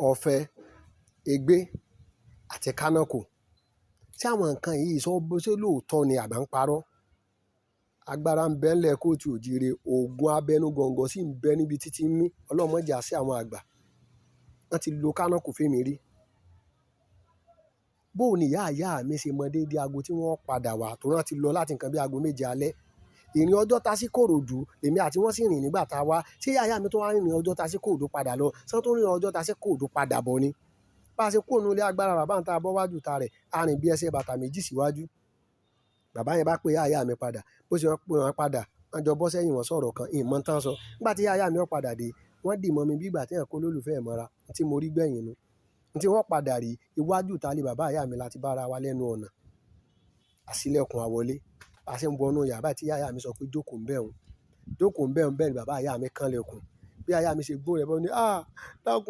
Ọ̀fẹ́, ègbé àti kánákò. Ṣé àwọn nǹkan yìí ṣé lóòótọ́ ni àbí à ń parọ́? Agbára ń bẹ ńlẹ̀ kóòtù òjíire, oògùn abẹnú gọ̀ǹgọ̀ sì ń bẹ níbi títí ń mí. Ọlọ́run má jẹ́ á sí àwọn àgbà. Wọ́n ti lo kánákò fémi rí. Bó ni ìyá ìyá mi ṣe mọ déédé aago tí wọ́n padà wá torí wọ́n ti lọ láti nǹkan bí aago 7 alẹ́. Ìrìn Ọjọ́ta sí Ìkòròdú, èmi àti wọ́n sì rìn nígbà tá a wá. Ṣé ìyá ìyá mi tó wá rìnrìn Ọjọ́ta sí Ìkòròdú padà lọ? Ṣé wọ́n tó rìnrìn Ọjọ́ta sí Ìkòròdú padà bọ̀ ni? Bá ṣe kúrò nínú ilé agbára bàbá ń ta bọ́ wájú ta rẹ̀, a rìn bí ẹsẹ̀ bàtà méjì síwájú. Bàbá yẹn bá pe ìyá ìyá mi padà. Bó ṣe wọ́n pé wọn padà, wọ́n jọ bọ́ sẹ́yìn wọ́n sọ̀rọ̀ kan, ìn mọ̀ tán sọ. Nígbà tí ìyá ìyá mi ó padà dé, wọ́n dì mọ́ mi bí ìgbà tí ẹ̀yàn kó lólùfẹ́ ẹ̀ mọ́ra. Ohun tí mo rí gbẹ̀yìn nu. Ohun tí wọ́n padà rí, iwájú ìta ilé bàbá ìyá mi láti bá ara wa lẹ́nu ọ̀nà. A ṣílẹ̀kùn a wọlé. Bá ṣe ń wọ inú yàrá tí ìyá ìyá mi sọ pé jókòó ń bẹ̀ un. Jókòó ń bẹ̀ un, bẹ́ẹ̀ ni bàbá ìyá mi kan lẹ̀kùn. Bí ìyá ìyá mi ṣe gbóhùn rẹ̀ bọ́ ní, "Ah! Dákun."